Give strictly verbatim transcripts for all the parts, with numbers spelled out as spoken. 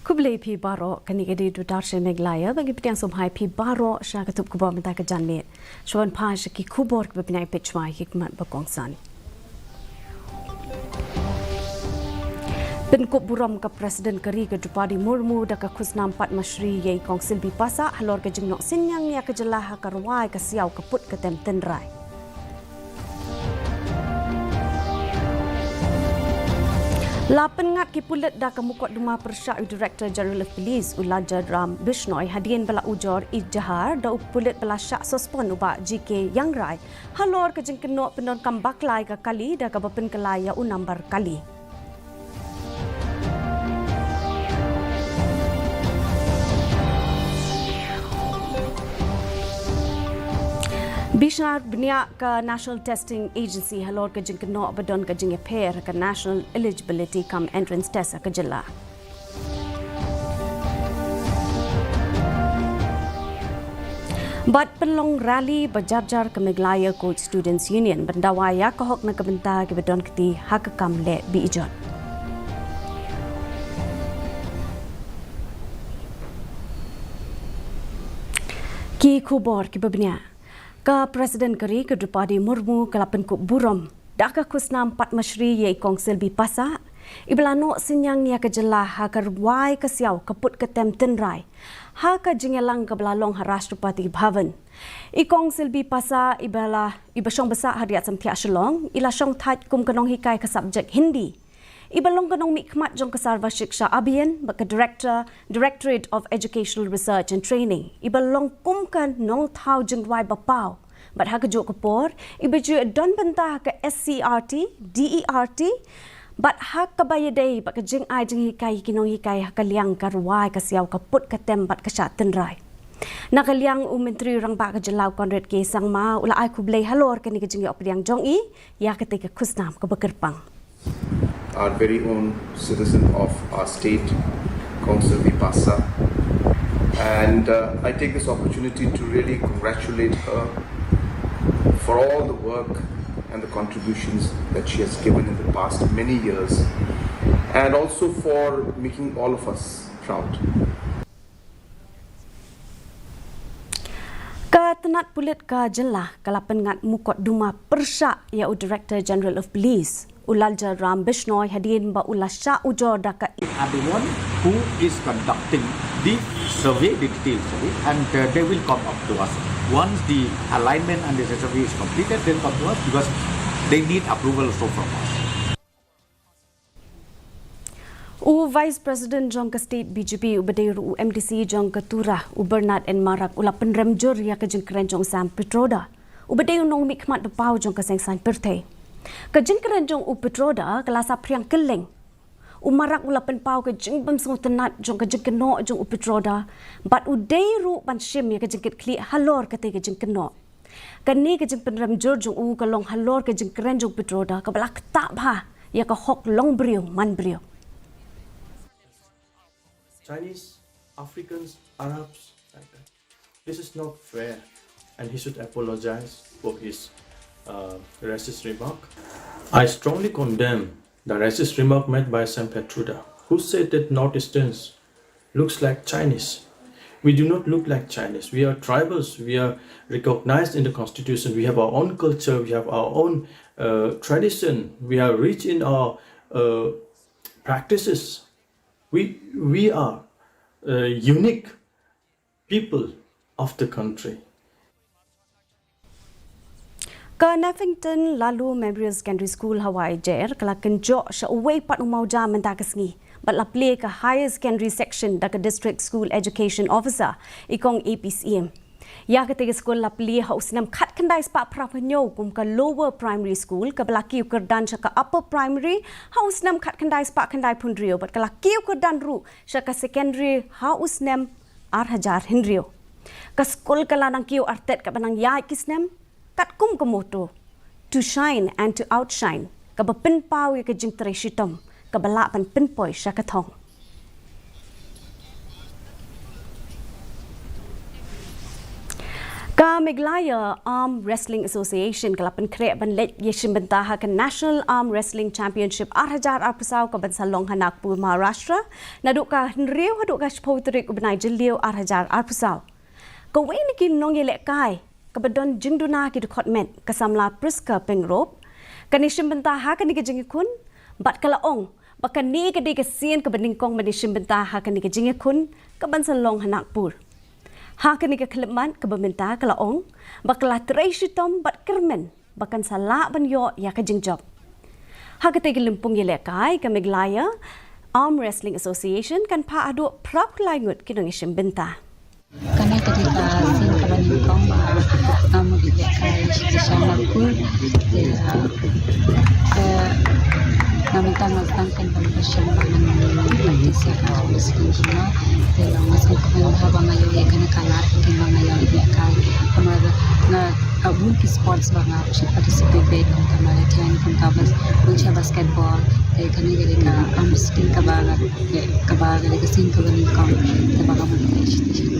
Khublei phi baroh, kane ka dei Doordarshan Meghalaya, ba ngi pdiang sngewbha ïa phi baroh sha ka tup khubor mynta ka janmiet. Shuwa ban phai sha ki khubor kiba pynïaid peit shuwa, ki khmat ba kongsan. Pynkup burom ka President ka ri ka Droupadi Murmu da ka khusnam Padma Shri ïa i Kong Sylvie Passah halor ka jingnoh synñiang ïa ka jylla ha ka rwai ka siaw ka put ka tem tynrai. La pynngat ki pulit da ka mukotduma pyrshah u Director General of Police u Laljan Ram Bishnoi hadien ba la ujor ijtihar da u pulit ba la shah suspend u Bah G K Yangrai halor ka jingkynnoh pyndonkam bakla ïa ka kali da kaba pynkylla ïa u nambar kali. Bishar bniah ka National Testing Agency halor ka jingkynnoh ba don ka jingïapher ka National Eligibility cum Entrance Test ka jylla. Bad pynlong rally ba jar jar ka Meghalaya Coach Students Union ban dawa ïa ka hok na ka bynta kiba don kti ha ka kam leh bi ijot. Ki khubor kiba bniah. Ka President ka ri ka Droupadi Murmu ka la pynkup burom da ka khusnam Padma Shri ïa i Kong Sylvie Passah, iba la noh synñiang ïa ka jylla ha ka rwai ka siaw ka put ka tem tynrai ha ka jingïalang kaba la long ha Rashtrapati Bhavan. I Kong Sylvie Passah iba la, iba shong basa ha Riat Samthiah Shillong, i la shong thait kum ka nonghikai ka subject Hindi. Iba long ka nongmihkhmat jong ka Sarva Shiksha Abhiyan bad ka Director, Directorate of Educational Research and Training. Iba long kum ka nongthaw jingrwai ba paw. Bad ha kajuh ka por, iba ju don bynta ha ka S C E R T, D E R T, bad ha kaba ïadei bad ka jingai jinghikai ki nonghikai ha ka liang ka rwai ka siaw ka put ka tem bad ka shah tynrai. Na ka liang u Myntri Rangbah ka jylla u Conrad K Sangma u la ai khublei halor kane ka jingïoh pdiang jong i ïa katei ka khusnam kaba kyrpang. Our very own citizen of our state, Kong Sylvie Passah. And uh, I take this opportunity to really congratulate her for all the work and the contributions that she has given in the past many years, and also for making all of us proud. Ka tnat pulit ka jylla ka la pynngat mukotduma pyrshah ïa u Director General of Police u Laljan Ram Bishnoi hadien ba u la shah ujor da ka are the one who is conducting the survey, the detailed survey, and uh, they will come up to us. Once the alignment and the survey is completed, they'll come to us because they need approval also from us. U Vice President jong ka State B J P uba dei ruh u M D C jong ka Tura u Bernard N Marak u la pynrem jur ïa ka jingkren jong u Sam Pitroda uba dei u nongmihkhmat ba paw jong ka seng saiñ pyrthei. Ka jingkren jong u Pitroda ka la saphriang kylleng. U Marak u la pynpaw ka jingbym sngewtynnat jong ka jingkynnoh jong u Pitroda bad u dei ruh ban shim ïa ka jingkitkhlieh halor katei ka jingkynnoh. Kane ka jingpynrem jur jong u ka long halor ka jingkren jong u Pitroda kaba la ktah bha ïa ka hok long briew man briew. Chinese, Africans, Arabs, like that. This is not fair, and he should apologize for his uh, racist remark. I strongly condemn the racist remark made by Sam Pitroda, who said that Northeasterns looks like Chinese. We do not look like Chinese. We are tribals. We are recognized in the constitution. We have our own culture. We have our own uh, tradition. We are rich in our uh, practices. We, we are uh, unique people of the country. Ka Navington Laloo Memorial Secondary School ha Waijer ka la kynjoh sha uwei pat u mawjam mynta ka sngi bad la plie ka Higher Secondary Section da ka District School Education Officer i Kong A P Syiem. Ïa katei ka skul la plie ha u snem khatkhyndai spah phra phew kum ka Lower Primary School kaba la kiew kyrdan sha ka Upper Primary ha u snem khatkhyndai spah khyndaiphew bad ka la kiew kyrdan ruh sha ka Secondary ha u snem ar hajar hynriew. Ka skul ka la nang kiew artet kaba nang ïaid ki snem katkum ka motto, To shine and to outshine, kaba pynpaw ïa ka jingtrei shitom kaba lah ban pynpoi sha ka thong. Ka Meghalaya Arm Wrestling Association ka la pynkhreh ban leit ïashim bynta ha ka National Arm Wrestling Championship ar hajar arphew saw ka ban sa long ha Nagpur, Maharashtra, naduh ka hynriew haduh ka shiphew tarik u bnai Jylliew ar hajar arphew saw. Kawei na ki nongïalehkai kaba don jingduna ki dkhot met, ka samla Prisca Pyngrope, kan ïashim bynta ha kane ka jingïakhun, bad ka la ong ba kane ka dei ka sien kaba nyngkong ban ïashim bynta ha kane ka jingïakhun ka ban sa long ha Nagpur. Ha kane ka khyllipmat kaba mynta ka la ong ba ka la trei shitom bad kyrmen ba kan sa lah ban ïoh ïa ka jingjop. Ha katei ka lympung ïalehkai, ka Meghalaya Arm Wrestling Association kan phah haduh phra phew lai ngut ki nongïashim bynta. Kane ka dei ka sien kaba nyngkong ba nga mut ïalehkai sha Nagpur. Te, ah, te nga mynta nga sdang kan ban pyrshang ba ngan practice ïa ka wrestling jong nga. Te nga sngewkmen bha ba nga ïoh ïa kane ka lad, kane ba nga ïoh ïalehkai. Namar nga, ah, bun ki sports ba nga participate beit, kum ka marathon, kum ka bas-, kum ka basketball. Te kane ka dei ka arm wrestling kaba nga, kaba ka dei ka sien kaba nyngkong. Te ba nga mut ïalehkai sha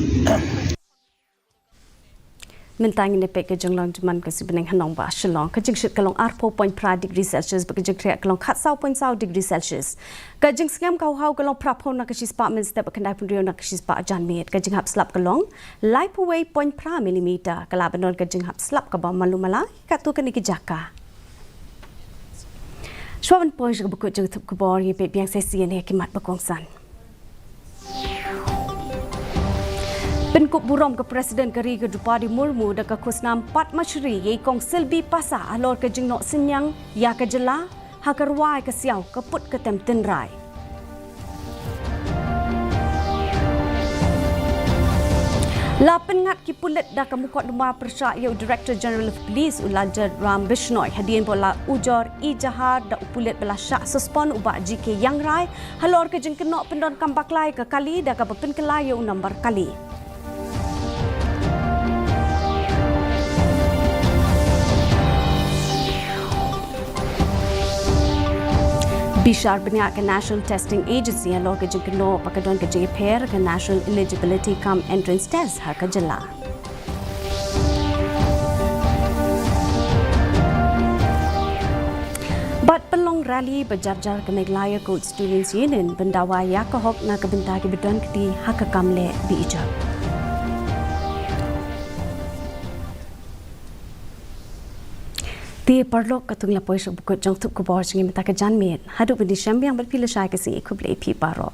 Mynta ngin ïa peit ka jinglong jingman ka sngi bneng ha nongbah Shillong. Ka jingshit ka long arphew point phra degree Celsius, bad ka jingkhreh ka long khatsaw point saw degree Celsius. Ka jingsngem ka haw ka long phraphew na ka shispah mynstep, khyndai phew hynriew na ka shispah janmiet. Ka jinghap slap ka long laiphew wei point phra millimeter. Ka lah ban don ka jinghap slap kaba malu mala katto katne ki jaka. Shuwa ban poi sha kaba kut jong ka tip khubor, ïa peit biang sa shisien ïa ki mat ba kongsan. Pynkup burom ka President ka ri ka Droupadi Murmu da ka khusnam Padma Shri ïa i Kong Selby Passah halor ka jingnoh synñiang ïa ka jylla ha ka rwai ka siaw ka put ka tem tynrai. La pynngat ki pulit da ka mukotduma pyrshah ïa u Director General of Police u Laljadram Bishnoi hadien ba la ujor ijahar da u pulit ba la shah suspend u Bah G K Iangrai halor ka jingkynnoh pyndonkam bakla ïa ka kali da kaba pynkylla ïa u nambar kali. Bishar bniah ka National Testing Agency halor ka jingkynnoh ba ka don ka jingïapher ka National Eligibility cum Entrance Test ha ka jylla. Bad pynlong rally ba jar jar ka Meghalaya Coed Students Union ban dawa ïa ka hok na ka bynta kiba don kti ha ka kam leh beh ijot. Te paralok, katto ngi la poi sha kaba kut jong ka tip khubor jong ngi mynta ka janmiet. Haduh ban ïashem biang bad phi lashai ka sngi, khublei phi baroh.